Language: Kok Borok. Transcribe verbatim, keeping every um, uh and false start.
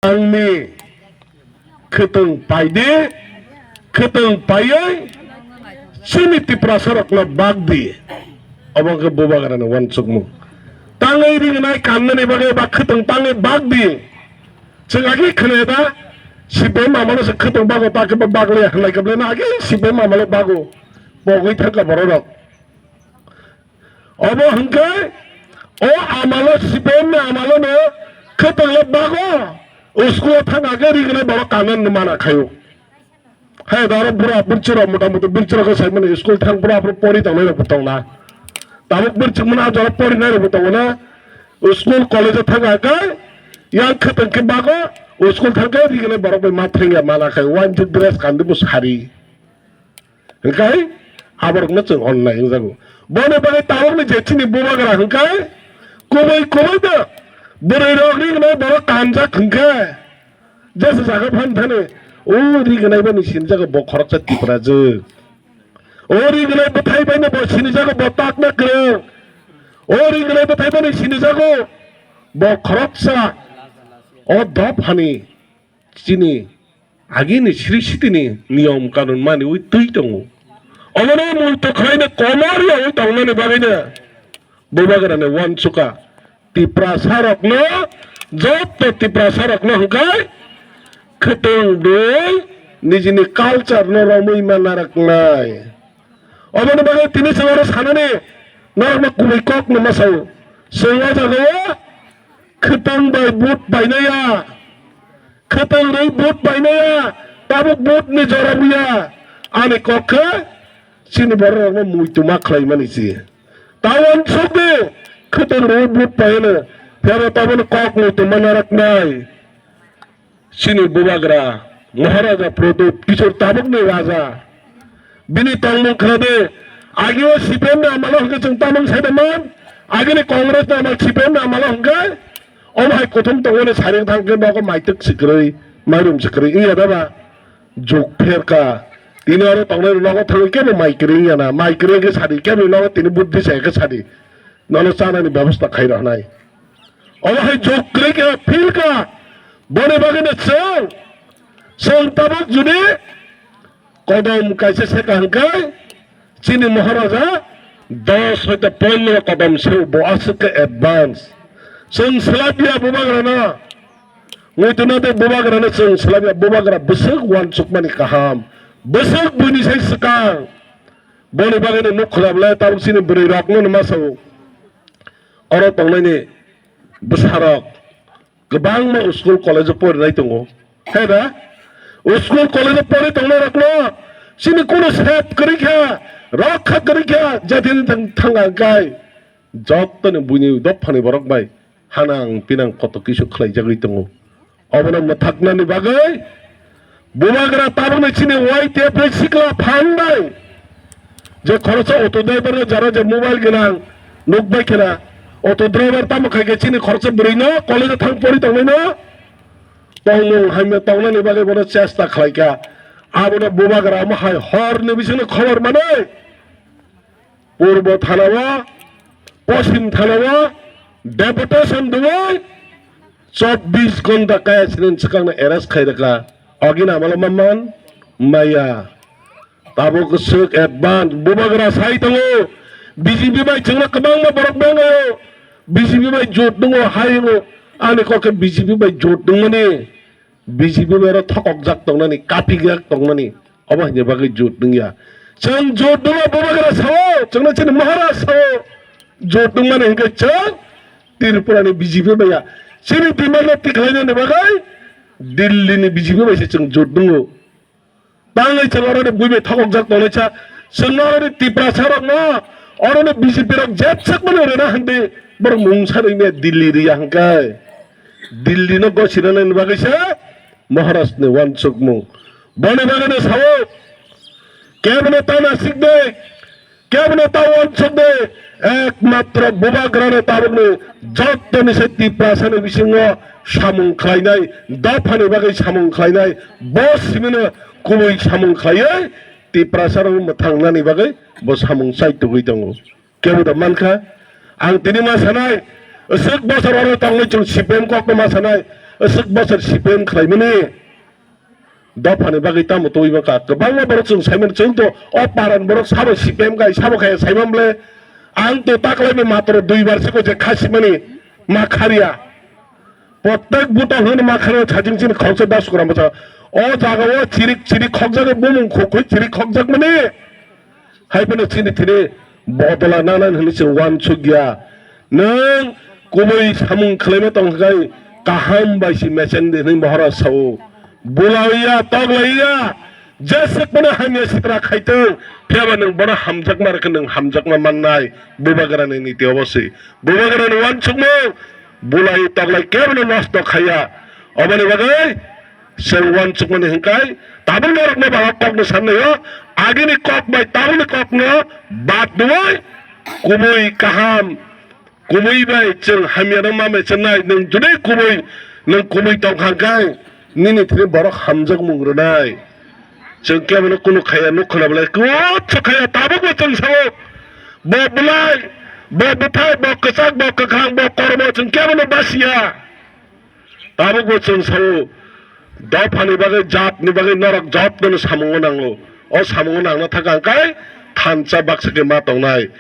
Angni khwtwng paidi, khwtwng paiwi chini Tiprasarokno bagdi. Obo khe bubagrani uansukmung. Tangwi ringnai kannani bagwi ba khwtwng tangwi bagdi. Chwng agi khwnaya da, C P M amano se khwtwng bago ta khe ba baglaya hwnlai khe belai no agi C P M amalo bago. Pogwi thangkha bororok. Obo hwnkhe o amalo C P M ni amalono khwtwng le bago. School o thang age rignai borok kanan mana khayo. Hai da oro bura birchirok mota mota birchirok khe saimani school thang bura aphuru pori tongnai rok bo tongna. Tabuk birchik mano a jora porinai rok bo tongo na. School college o thang age yang khwtwng khe bago. School thang khe rignai borok bai ma thangya mana khai wanjik dress kandi bo sari. Hwnkhe aborokno chwng onnai wngjago. Boni bagwi tabukni je chini bubagra hwnkhe kubui kubui no bwrwi rok ringnai borok kanjak hwnkhe jesa jaga phan thani o ringnai bani sinijago bo khoroksa Tiprajwk. O ringnai bwthai baino bo sinijago bo takna kwrwng. O ringnai bwthai bani sinijago bo khoroksa o dophani chini agini srishitini niyom kanun maniwi twi tongo. Omono mui tokhlaino komor yawi tongnani bagwino bubagrani uansukha Tiprasarokno, jotto Tiprasarokno hwnkhe khwtwng dui nijini culture-no romwi ma narwknai. Oboni bagwi tini chwng oro sanani norokno kubui kokno ma sao. Chwng o jaga o khwtwng bai vote painaya, khwtwng rwi vote painaya, tabuk vote ni jora buya. Ani kok khe chini borok rokno muitu ma khlai mani se. Ta uansuk di khwtwng rwi vote paino, phiya bo tabukni kok muitu ma narwknai. Chini bubagra Maharaja Pradyut Kishore tabukni raja. Bini tongmung khna de, agi o C P M ni amalo hwnkhe chwng tamung sai de man, agini Congress ni amal C P M ni amalo hwnkhe, omo hai kuthum tongmani sari thang khe nogo maitwk sikrwi, mairum sikrwi wngya da ba? Jug pherka. Tini oro tongnai nogo thangwi kebo mai kwrwi wngya na, mai kwrwi wngkhe sadi, kebo nogo tini buddhi sai khe sadi. Nono chanani bebosta khai rwnai. Omo hai jog kwrwi khe phil kha. Boni bagwino chwng, chwng tabuk jodi kodom kaisa seka hwnkhe chini Maharaja dos hoite pondro kodom se bo aswk khe advance. Chwng swlaiya bubagrano. Muitu no tei bubagrano chwng swlaiya bubagra bwswk uansukmani kaham. Bwswk buini sai swkang. Boni bagwino nuk khwlap le tabuk chini bwrwi rokno ma sao. Oro tongnaini bwsarok kwbangma school college o porinai tongo. Hai da? School college o pori tongnai rokno chini kunu sep kwrwi kha, rokha kwrwi kha, jatini thang thanga kai. Jottoni buini dophani borok bai hanang pinang koto kisu khlaijagwi tongo. Obono mwthaknani bagwi bubagra tabukni chini Y T F ni sikla phan bai je khoroksa auto driver no jara je mobile gwnang nukbai khena auto driver tamo khai khe chini khoroksa bwrwi no college o thang pori tongnaino tongmung hamya tongnani bagwi bono chesta khlaikha. Abono bubagra omo hai horni bisingni khobor manwi Purbo Thanao, Poschim Thanao deputation dwoi chobbish ghonta kaya sinin swkangno arrest khai rwkha. Ogini amalo ma man maya. Tabuk swk advance bubagra sai tongo. B J P bai chwngno kwbangma borok bengayo. B J P bai jot nungo hai wngo. Ani kok khe B J P bai jot nungmani. B J P bai oro thokokjak tongnani, kapijak tongnani, obo haini bagwi jot wngya. Chwng jot wngma bubagra sao, chwngno chini Maharaj sao, jot wngmani hinkhe chwng Tripura ni B J P bai ya. Chini demand no tikhlainani bagwi Delhi ni B J P bai se chwng jot wngo. Tangwi chwng oro ni bui bai thokokjak tongnai cha, chwngno oro ni Tiprasa rokno, oro ni B J P rok jetsakmani rwna hwndi, borok mungsa rwngya Delhi rwya hwnkhe. Delhi no gosina nani bagwi se Maharaj ni uansukmung. Boni bagwi no sao, keboni ta nasik de, keboni ta uansuk de, ekmatro bubagra no tabuk ni joto ni se Tiprasa ni bisingo samung khlainai, dopha ni bagwi samung khlainai, bo simi no kubui samung khlaiwi Tiprasa rok mwthang nani bagwi bo samung chai tugwi tongo. Kebo da mankha, ang tini ma sanai, aswk bosor oro tongwi chwng C P M kokno ma sanai, Aswk bosor C P M khlaimani dophani bagwi tamo tongwi mankha. Kwbangma borok chwng saimano, chwng to o paran borok sabo C P M kai, sabo kaya saimam le. Ang to taklaimani matro dui bar se ko je khasimani ma kharya. Protek buta hwnwi ma kharya sajing chini khoroksa das gram bwsa. O jaga o chirik chirik khokjagwi bumung khukhui chirik khokjakmani. Hai phano chini thini bodol nanani hwnwi chwng uansuk ya. Nwng kubui samung khwlaima tong kha khai kaham bai si mecheng di hwnwi bohora sao. Bulaiya, toglaiya, jeswk phano hamya sitra khaitwng, phiyaba nwng bono hamjakma rwkhe nwng hamjakma mannai, bubagrani niti obo se. Bubagrani uansukmung, bulai toglai kebono nosto khaiya. Oboni bagwi chwng uansukmani hwnkhai tabuk norokno baha kokno sannaio, agini kok bai tabukni kokno bad nungwi kubui kaham, kubui bai chwng hamyano ma mechenai, nwng judui kubui, nwng kubui tongkha hwnkhai nini thini borok hamjakmung rwnai. Chwng kebono kunu khaiya, nuk khwna belai kuchuk khaiya, tabukbo chwng sao. Bo bulai, bo bwthai, bo kwchak, bo kwkhwrang, bo kormo chwng kebono basiya. Tabukbo chwng sao, dophani bagwi, jatni bagwi norok jottono samungo nango. O samungo nangna thangkha hwnkhe thansa baksa khe ma tongnai.